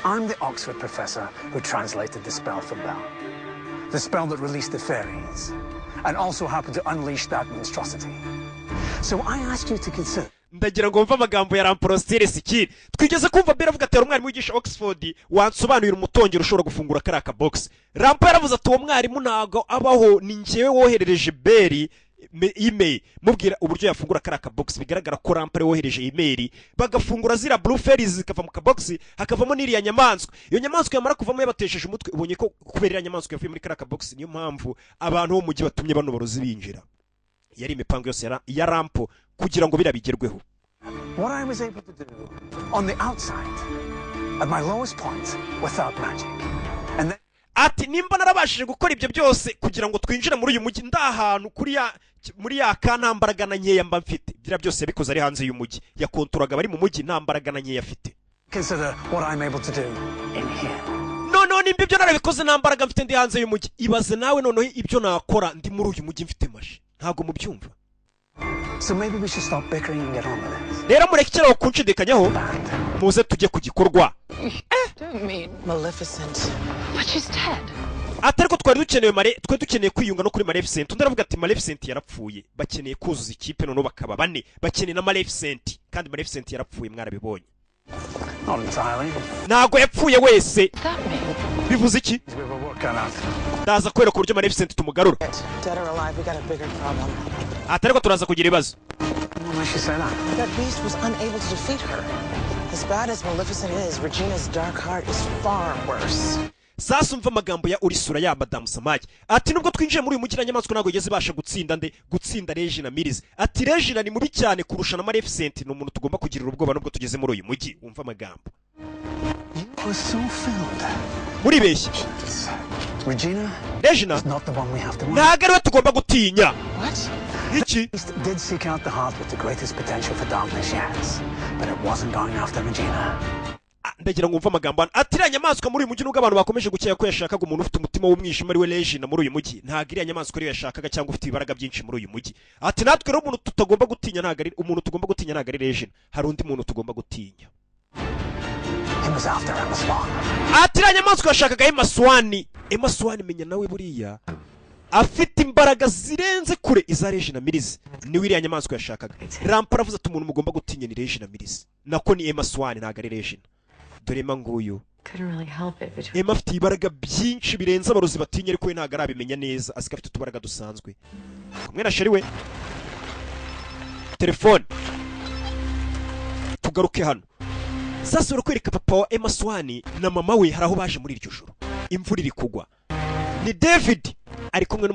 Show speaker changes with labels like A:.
A: I'm the Oxford professor who translated the spell for Belle. The spell that released the fairies, and also happened to unleash that monstrosity. So I ask you to consider
B: Ndagira ngo mve amagambo ya Rumpelstiltskin. Twigeze kumva Bella avuga ati: "Hari umwarimu wigisha Oxford wansobanurira umutongero ushobora gufungura kariya kabogisi." Rampo yaravuze ati: "Uwo mwarimu ntabwo abaho, ni njyewe woherereje Belle email mubwira uburyo yafungura kariya kabogisi." Bigaragara ko Rampo ariwe wohereje email, bagafungura ziriya blue fairies, zikava mu kabogisi, hakavamo n'iriya nyamaswa. Iyo nyamaswa yamara kuvamo yabatesheje umutwe. Ubonye ko kubera iriya nyamaswa yavuye muri kariya kabogisi, niyo mpamvu abantu bo mu mujyi batumye bano barozi binjira. Yari imipango yose ya Rampo kugira ngo biriya bigerweho.
A: what I was able to do on the outside, at my lowest point, without magic. And then
B: Ati: "Nimba narabashije gukora ibyo byose kugira ngo twinjire muri uyu mujyi, nda ahantu kuri ya muri ya ka nta mbaraga na nkeya mba mfite." Biriya byose yabikoze ari hanze y'umujyi, yakonturaga abari mu mujyi, nta mbaraga na nkeya afite.
A: consider what I'm able to do in here.
B: Noneho nimba ibyo narabikoze nta mbaraga mfite ndi hanze y'umujyi, ibaze nawe noneho ibyo nakora ndi muri uyu mujyi mfite magie. Ntabwo mubyumva.
A: So maybe we should stop bickering and get on with it.
B: Rero murekeraho kunshidikanyaho, muze tujye ku gikorwa.
C: Don't mean.
D: Maleficent.
C: But she's dead.
B: Ati: "Ariko twari dukeneye mare, twari dukeneye kwiyunga no kuri Maleficent." Undi aravuga ati: "Maleficent yarapfuye." Bakeneye kuzuza ikipe noneho bakaba bane, bakeneye na Maleficent, kandi Maleficent yarapfuye, mwarabibonye.
A: Not entirely.
B: Ntabwo yapfuye wese.
C: That mean?
B: Bivuze iki?
A: We will work on that.
B: Ndaza kwereka uburyo Maleficent tumugarura.
D: Dead or alive, we got a bigger problem.
B: Ati: "Ariko turaza kugira ibibazo."
A: What makes you say that?
D: That beast was unable to defeat her. As bad as Maleficent is, Regina's dark heart is far worse.
B: Sasa umva amagambo ya Urisura ya Madamu Samaki. Ati: "Nubwo twinjiye muri uyu mujyi na nyamaswa, ntabwo igeze ibasha gutsinda nde? Gutsinda Regina Mills." Ati: "Regina ni mubi cyane kurusha na Maleficent, ni umuntu tugomba kugirira ubwoba nubwo tugeze muri uyu mujyi." Umva amagambo.
A: You are so filled.
B: Muribeshya.
A: Regina
B: Regina
A: is not the one we have to worry.
B: ntabwo ariwe tugomba gutinya.
D: What?
B: Iki?
A: Beast did seek out the heart with the greatest potential for darkness, yes. But it wasn't going after Regina.
B: Ah, ndagira ngo umve amagambo hano. Ati: "Iriya nyamaswa muri uyu mujyi, nubwo abantu bakomeje gukeka ko yashakaga umuntu ufite umutima w'umwijima ari we Regina muri uyu mujyi, ntabwo iriya nyamaswa ariyo yashakaga cyangwa ufite ibibaraga byinshi muri uyu mujyi." Ati: "Natwe rero umuntu tutagomba gutinya ntabwo ari umuntu tugomba gutinya, ntabwo ari Regina, hari undi muntu tugomba gutinya."
A: He was after Emma Swan.
B: Ati: "Iriya nyamaswa yashakaga Emma Swan." Emma Swan, menya nawe buriya afite imbaraga zirenze kure iza Regina Mills, niwe iriya nyamaswa yashakaga. Rampa aravuze ati: "Umuntu mugomba gutinya ni Regina Mills, nako ni Emma Swan, ntabwo ari Regina." Dore Emma nguyu.
C: Couldn't really help it between.
B: Emma afite ibibaraga byinshi birenze abarozi batinya, ariko we ntabwo arabimenya neza, azi ko afite utubaraga dusanzwe. Kumwe na chéri we, telefone. Tugaruke hano sasa, barakwereka papa wa Emma Swan na mama we, hari aho baje muri iryo joro, imvura iri kugwa. Ni David ari kumwe.